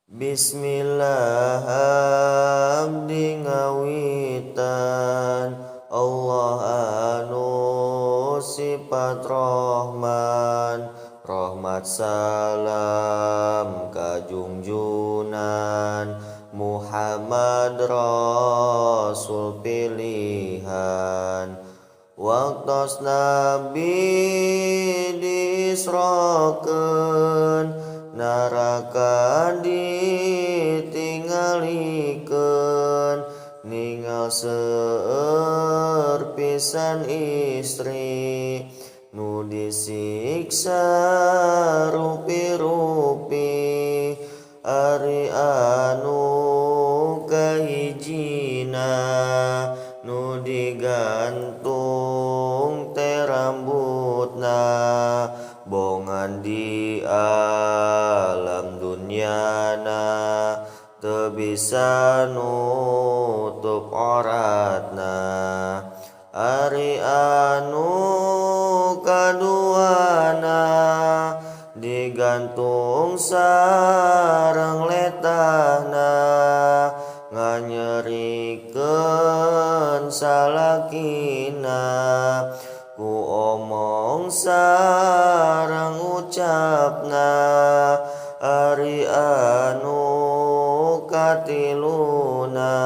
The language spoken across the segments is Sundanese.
Bismillah abdi ngawitan, Allah anu sifat Rahman, rahmat salam ka junjunan Muhammad, Rasul pilihan. Waktos Nabi diisrokeun, neraka ditinggalikeun, ningal seueur pisan istri nu disiksa rupi-rupi. Ari anu kahijina, nu digantung teh rambutna, bongan di alam dunyana teu bisa nutup auratna. Ari anu kaduana, digantung sareng letahna, nganyerikeun salakina ku omong sareng ucapna. Ari anu katiluna,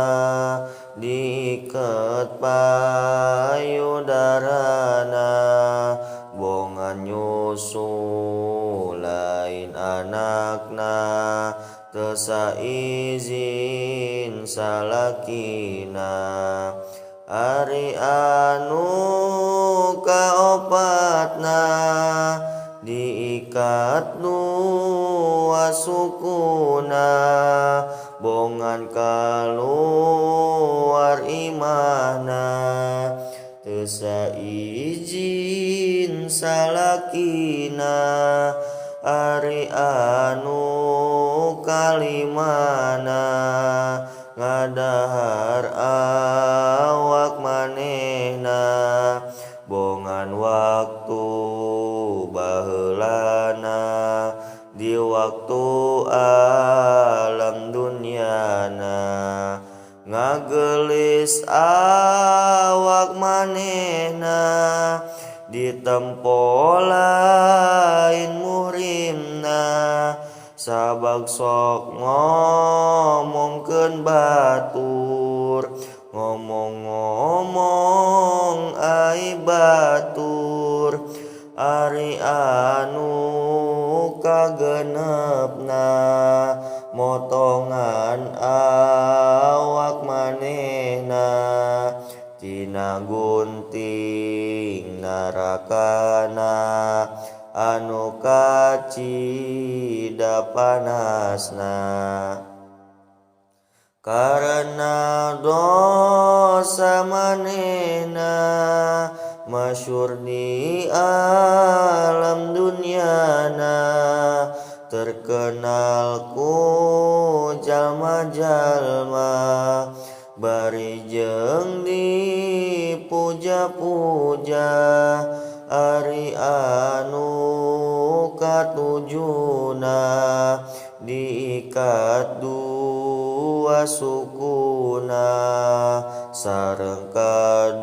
diiket payudarana, bongan nyusu lain anakna, teu saizin salakina. Ari anu kaopatna, diikat dua sukuna, bongan kaluar imahna teu saizin salakina. Ari anu kalimana, ngadahar awak manehna, bongan waktu baheulana di waktu alam dunyana, ngagelis awak manehna, ditempo lain muhrimna, sabab sok ngomongkeun batur, ngomong-ngomong aib batur. Ari anu kagenepna, motongan awak manehna tina gunting narakana anu kacida panasna, karena dosa manehna masyhur di alam dunyana, terkenal ku jalma-jalma, bari jeung dipuja-puja. Ari anu katujuna, diikat dua sukuna sareng kadua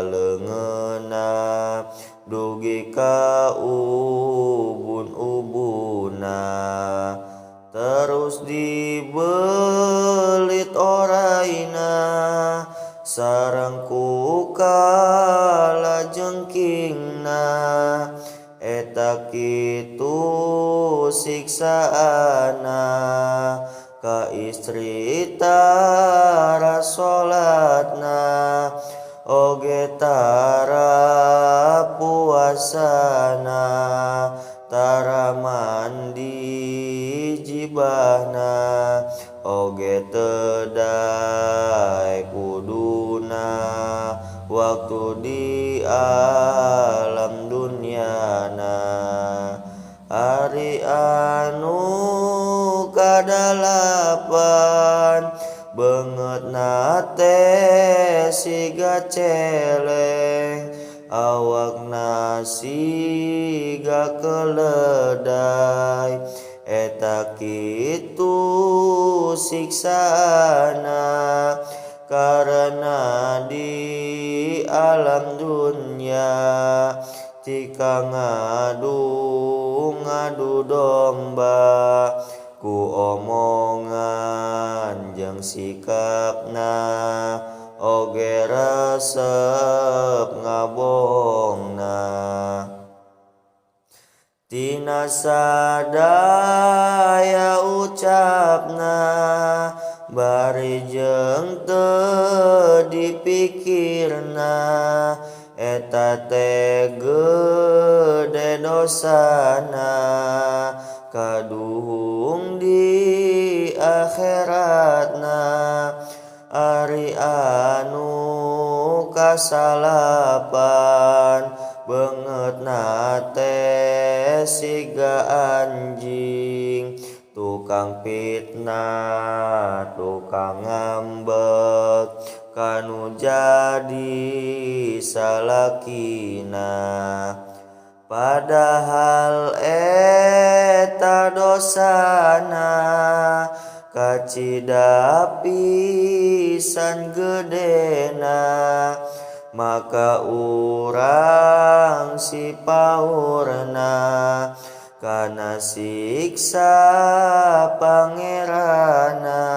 leungeunna dugi ka ubun-ubunna, terus dibelit oraina sareng ku kalajengkingna. Eta kitu siksaana ka istri tara salatna, oge tara puasana, tara mandi jibahna, oge teu daek wuduna waktu di alam dunyana. Ari anu kadalapan, beungeutna teh siga celeng, awakna siga keledai. Eta Eta kitu siksana karena di alam dunya tika ngadu ngadu domba ku omongan jeung sikapna oge resep ngabohongna. Tina sadaya ucapna bari jeung teu dipikirna, eta teh gede dosana kaduhung di akhiratna. Ari anu kasalapan, beungeutna teh siga anjing, tukang fitnah, tukang ngambek kanu jadi salakina, padahal eta dosana kacida pisan gedena. Maka urang si paurna kana siksa Pangeranna.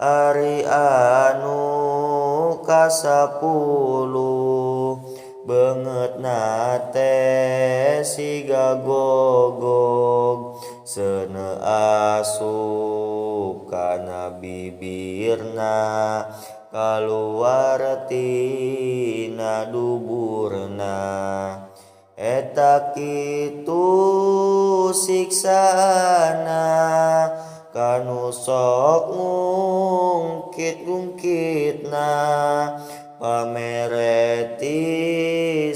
Ari anu kasapuluh, beungeutna teh siga gogog, seuneu asup kana bibirna, kaluar tina duburna. Eta kitu siksana kanu sok ngungkit-ngungkitna pamereti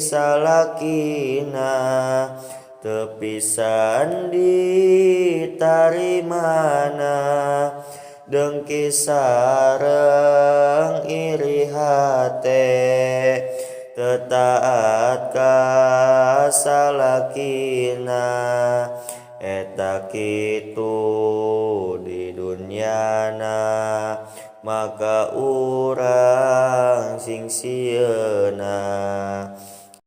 salakina, teu pisan ditarimana, dengki sareng iri hate, teu taat ka salakina. Eta kitu di dunyana, maka urang sing sieuna.